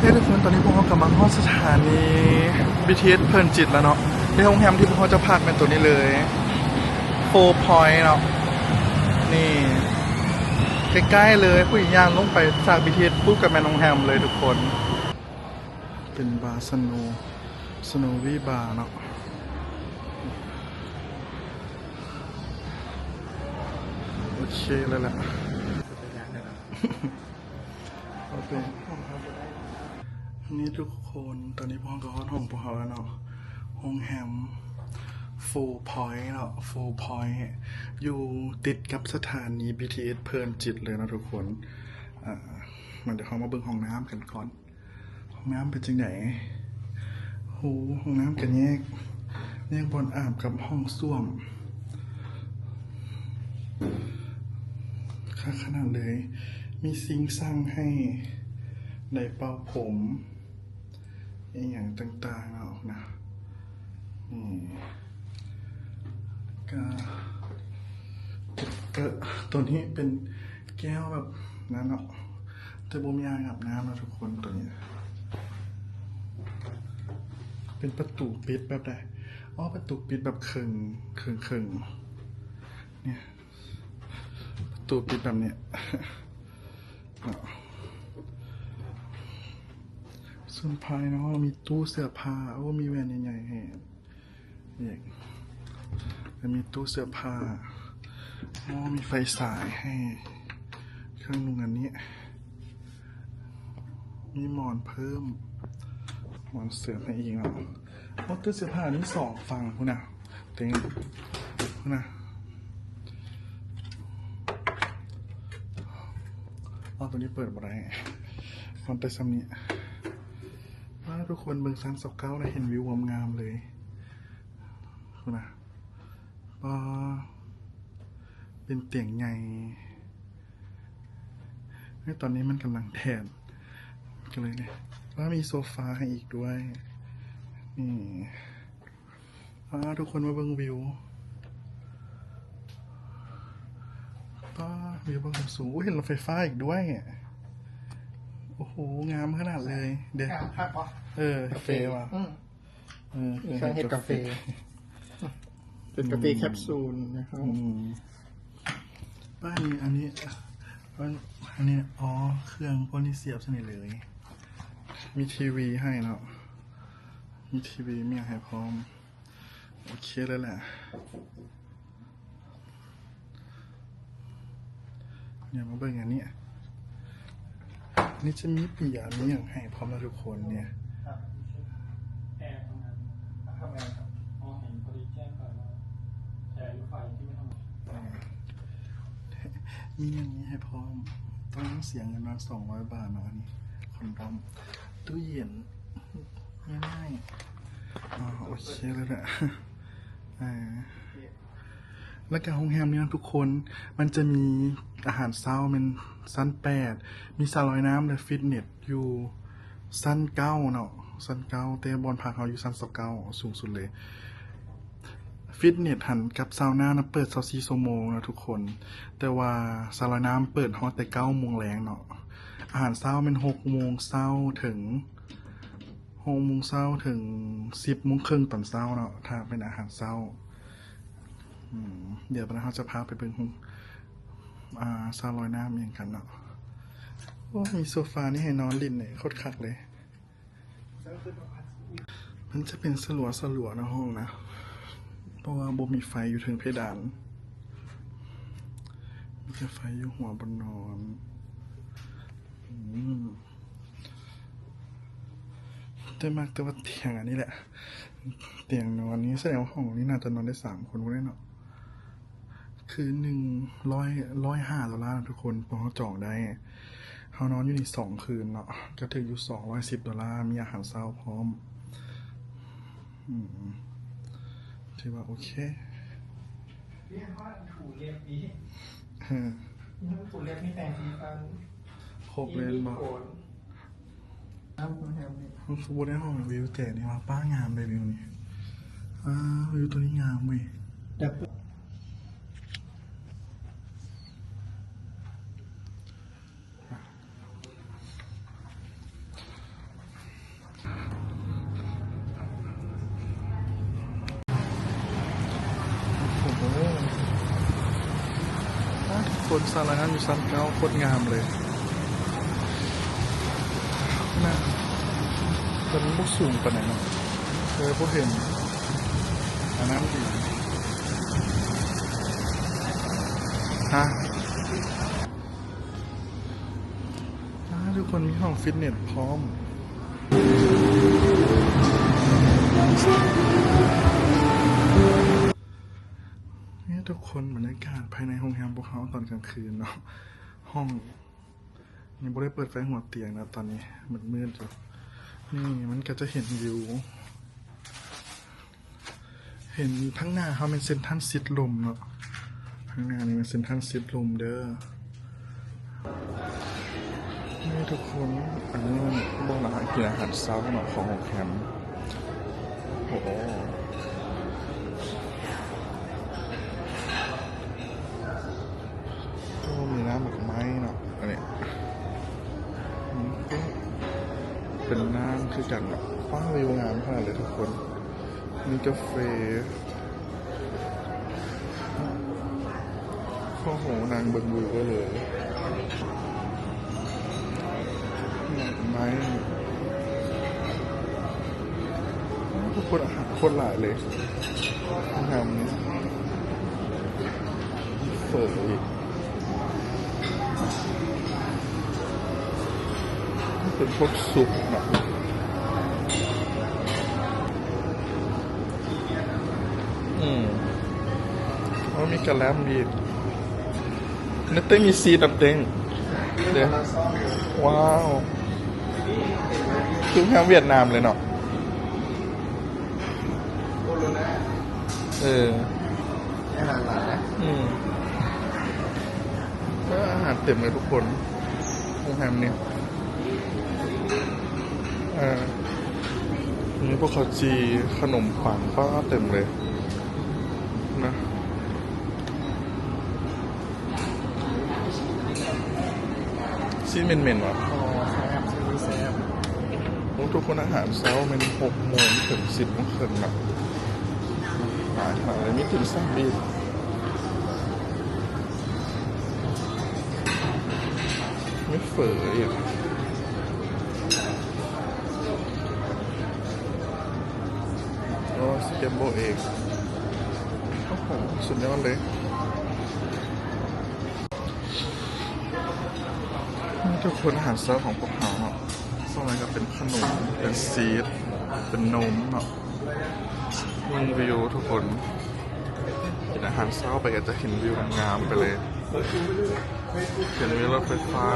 ເອີ ທຸກຄົນ ຕອນນີ້ພວກເຮົາກຳລັງຮອດສະຖານີ ບີທີເອສ ເພີນຈິດແລ້ວເນາະ. ແລະໂຮງແຮມທີ່ພວກເຮົາຈະພັກແມ່ນໂຕນີ້ເລີຍ ໂຟພອຍເນາະ. ນີ້ ໃກ້ໆເລີຍ ຜູ້ຍ່າງລົງໄປຈາກ ບີທີເອສ ປຸບ ກໍແມ່ນໂຮງແຮມເລີຍທຸກຄົນ. ເປັນບາ Snow Snowy Bar ເນາະ. ໂອເຄແລ້ວແຫຼະ. ໂອເຄ ນີ້ທຸກຄົນ ຕອນນີ້ພວກເຮົາກໍຮອດຫ້ອງພວກເຮົາແລ້ວເນາະ. ໂຮງແຮມ ໂຟພອຍເນາະ ໂຟພອຍ ຢູ່ຕິດກັບສະຖານີ ບີທີເອສ ເພີນຈິດເລີຍເນາະທຸກຄົນ. ອາ ມາ ດຽວເຮົາມາເບິ່ງຫ້ອງນ້ຳກັນກ່ອນ. ຫ້ອງນ້ຳເປັນຈັ່ງໃດ? ໂຫ ຫ້ອງນ້ຳກໍແຍກ ແຍກບ່ອນອາບກັບຫ້ອງສ້ວມ ຄັກຂະໜາດເລີຍ. ມີຊິງຊັງໃຫ້ໄດ້ເປົ່າຜົມ ອີ່ຫຍັງຕ່າງໆເນາະນະ. ນີ້ ກະ ເອີ ໂຕນີ້ເປັນແກ້ວແບບນັ້ນເນາະ ແຕ່ບໍ່ມີອ່າງອາບນ້ຳເນາະທຸກຄົນ. ໂຕນີ້ເປັນປະຕູປິດແບບໃດ? ອໍ ປະຕູປິດແບບເຄິ່ງ ເຄິ່ງໆ ນີ້ ປະຕູປິດແບບນີ້ເນາະ. ສ່ວນພາຍນອກມີຕູ້ເສື້ອຜ້າ ໂອ້ ມີແວ່ນໃຫຍ່ໆໃຫ້ອີກ ແລະມີຕູ້ເສື້ອຜ້າ. ໂອ້ ມີໄຟສາຍໃຫ້ເຄື່ອງນຸ່ງອັນນີ້ ມີໝອນເພີ່ມ ໝອນເສີມໃຫ້ອີກເນາະ. ໂອ້ ຕູ້ເສື້ອຜ້າມີສອງຝັ່ງພຸ້ນນະ ເຕັງ ພຸ້ນນະ. ອໍ ໂຕນີ້ເປີດບໍ່ໄດ້ ມັນໄດ້ສ່ຳນີ້. ວ້າ ທຸກຄົນເບິ່ງຊັ້ນຊາວເກົ້ານະ ເຫັນວິວງາມໆເລີຍ ພຸ້ນນະ. ອໍ ເປັນຕຽງໃຫຍ່ ໃນຕອນນີ້ມັນກຳລັງແດດ ກໍເລີຍນີ້ ວ້າ ມີໂຊຟາໃຫ້ອີກດ້ວຍ ນີ້. ປ້າ ທຸກຄົນມາເບິ່ງວິວ ປ້າ ວິວເບື້ອງສູງ ໂອ້ ເຫັນລົດໄຟຟ້າອີກດ້ວຍ ໂອ້ໂຫ ງາມຂະໜາດເລີຍເດ້. ງາມຄັກບໍ່? ເອີ ເຟວ່ະ ອືມ ເອີ ເຄື່ອງເຮັດກາເຟ ເປັນກາເຟແຄັບຊູນນະ. ອືມ ປ້າ ອັນນີ້ ອັນນີ້ ອໍ ເຄື່ອງພວກນີ້ສຽບໃສ່ນີ້ເລີຍ ມີທີວີໃຫ້ເນາະ ມີທີວີ ມີຫຍັງໃຫ້ພ້ອມ. ໂອເຄເລີຍແຫຼະ ດຽວມາເບິ່ງອັນນີ້ ອັນນີ້ຈະມີເບຍ ມີຫຍັງໃຫ້ພ້ອມນະທຸກຄົນ ນີ້ ມີຫຍັງນີ້ໃຫ້ພ້ອມ ຕ້ອງເສຍເງິນປະມານສອງຮ້ອຍບາດເນາະ. ອັນນີ້ຄອນດອມ ຕູ້ເຢັນ ງ່າຍໆ ອໍ ໂອເຄເລີຍແຫຼະ ເອີ. ແລ້ວກະໂຮງແຮມນີ້ນະທຸກຄົນ ມັນຈະມີອາຫານເຊົ້າແມ່ນຊັ້ນແປດ ມີສະລອຍນ້ຳ ແລະ ຟິດເນັດຢູ່ຊັ້ນເກົ້າເນາະ ຊັ້ນເກົ້າ ແຕ່ບ່ອນພັກເຮົາຢູ່ຊັ້ນຊາວເກົ້າ ສູງສຸດເລີຍ. ຟິດເນັດຫັ້ນກັບຊາວນານະເປີດຊາວສີ່ຊົ່ວໂມງນະທຸກຄົນ ແຕ່ວ່າສະລອຍນ້ຳເປີດຮອດແຕ່ເກົ້າໂມງແລງເນາະ. ອາຫານເຊົ້າແມ່ນຫົກໂມງເຊົ້າເຖິງ ຫົກໂມງເຊົ້າເຖິງສິບໂມງເຄິ່ງຕອນເຊົ້າເນາະ ຖ້າເປັນອາຫານເຊົ້າ. ອືມ ດຽວບາດນີ້ເຮົາຈະພາໄປເບິ່ງ ອາ ສະລອຍນ້ຳອີ່ຫຍັງກັນເນາະ. ໂອ້ ມີໂຊຟານີ້ໃຫ້ນອນຫຼິ້ນເລີຍ ໂຄດຄັກເລີຍ. ມັນຈະເປັນສະຫຼວໆ ໃນຫ້ອງນະ ເພາະວ່າບໍ່ມີໄຟຢູ່ເທິງເພດານ ມີແຕ່ໄຟຢູ່ຫົວບ່ອນນອນ. ອືມ ແຕ່ມັກແຕ່ວ່າຕຽງອັນນີ້ແຫຼະ ຕຽງນອນນີ້ ສະແດງວ່າຫ້ອງນີ້ໜ້າຈະນອນໄດ້ສາມຄົນພຸ້ນເນາະ. ຄືນໜຶ່ງຮ້ອຍ ຮ້ອຍຫ້າໂດລານະທຸກຄົນ ພວກເຮົາຈອງໄດ້ ເຮົານອນຢູ່ນີ້ສອງຄືນເນາະ ກະຖືກຢູ່ສອງຮ້ອຍສິບໂດລາ ມີອາຫານເຊົ້າພ້ອມ. ອືມ ຖືວ່າໂອເຄ ເອີ ຄົບເລີຍແມ່ນບໍ່? ມັນຄືບໍ່ໄດ້ຫ້ອງວິວແຈນີ້ວ່າ ປ້າ ງາມເດວິວນີ້ ອາ ວິວໂຕນີ້ງາມເວີຍ. ຄົນສ້າງລາຍງານຢູ່ຊັ້ນເກົ້າ ໂຄດງາມເລີຍ. ນະ ແຕ່ມັນບໍ່ສູງປານໃດເນາະ ເລີຍບໍ່ເຫັນອັນນັ້ນອີກ. ຮະ ອ່າ ທຸກຄົນ ມີຫ້ອງຟິດເນັດພ້ອມ. ນີ້ທຸກຄົນ ບັນຍາກາດພາຍໃນໂຮງແຮມພວກເຮົາຕອນກາງຄືນເນາະ. ຫ້ອງ ຍັງບໍ່ໄດ້ເປີດໄຟຫົວຕຽງນະ ຕອນນີ້ມືດໆຢູ່. ນີ້ມັນກະຈະເຫັນວິວ ເຫັນທາງໜ້າເຮົາແມ່ນເຊັນທຣັນຊິດລົມເນາະ. ທາງໜ້ານີ້ແມ່ນເຊັນທຣັນຊິດລົມເດີ. ນີ້ທຸກຄົນ ອັນນີ້ມັນບ່ອນອາຫານ ກິນອາຫານເຊົ້າເນາະ ຂອງໂຮງແຮມ. ໂອ້ ໂອ້ ມີນ້ຳໝາກໄມ້ເນາະ ອັນນີ້ ອືມ ເປັນນ້ຳຄືກັນເນາະ. ວ້າວ ວິວງາມຂະໜາດເລີຍທຸກຄົນ. ມີກາເຟ. ໂອ້ໂຫ ນັ່ງເບິ່ງວິວໄດ້ເລີຍ. ດອກໄມ້. ໂອ້ ທຸກຄົນ ອາຫານໂຄດຫຼາຍເລີຍ. ອາຫານນີ້ ເຝີອີກ. ເປັນພວກຊຸບເນາະ. ອືມ ໂອ້ ມີກະແລັມອີກ. ນຶກແຕ່ມີຊີດນຳເຕັງເດ້. ວ້າວ ຄືແຮງຫວຽດນາມເລີຍເນາະ. ເອີ ອາຫານຫຼາຍນະ. ອືມ ເອີ ອາຫານເຕັມເລີຍທຸກຄົນ ໂຮງແຮມນີ້. ເອີ ມີພວກເຂົ້າຈີ່ ຂະໜົມປັງ ປ້າ ເຕັມເລີຍນະ. ຊີ້ນເໝັນໆຫວາ? ອໍ ແຊບ ຊີ້ນນີ້ແຊບ. ໂອ້ ທຸກຄົນ ອາຫານເຊົ້າແມ່ນຫົກໂມງເຖິງສິບໂມງເຄິ່ງນະ. ຫຼາຍຂະໜາດເລີຍ ມີຕິ່ມຊຳອີກ ມີເຝີອີກ. ໂອ້ ສະແກມໂບເອກ. ໂອ້ໂຫ ສຸດຍອດເລີຍ. ນີ້ທຸກຄົນ ອາຫານເຊົ້າຂອງພວກເຮົາເນາະ ສ່ວນຫຼາຍກະເປັນຂະໜົມ ເປັນຊີດ ເປັນນົມເນາະ. ເບິ່ງວິວທຸກຄົນ ກິນອາຫານເຊົ້າໄປກະຈະເຫັນວິວງາມໆໄປເລີຍ. ເຫັນມີລົດໄຟຟ້າ.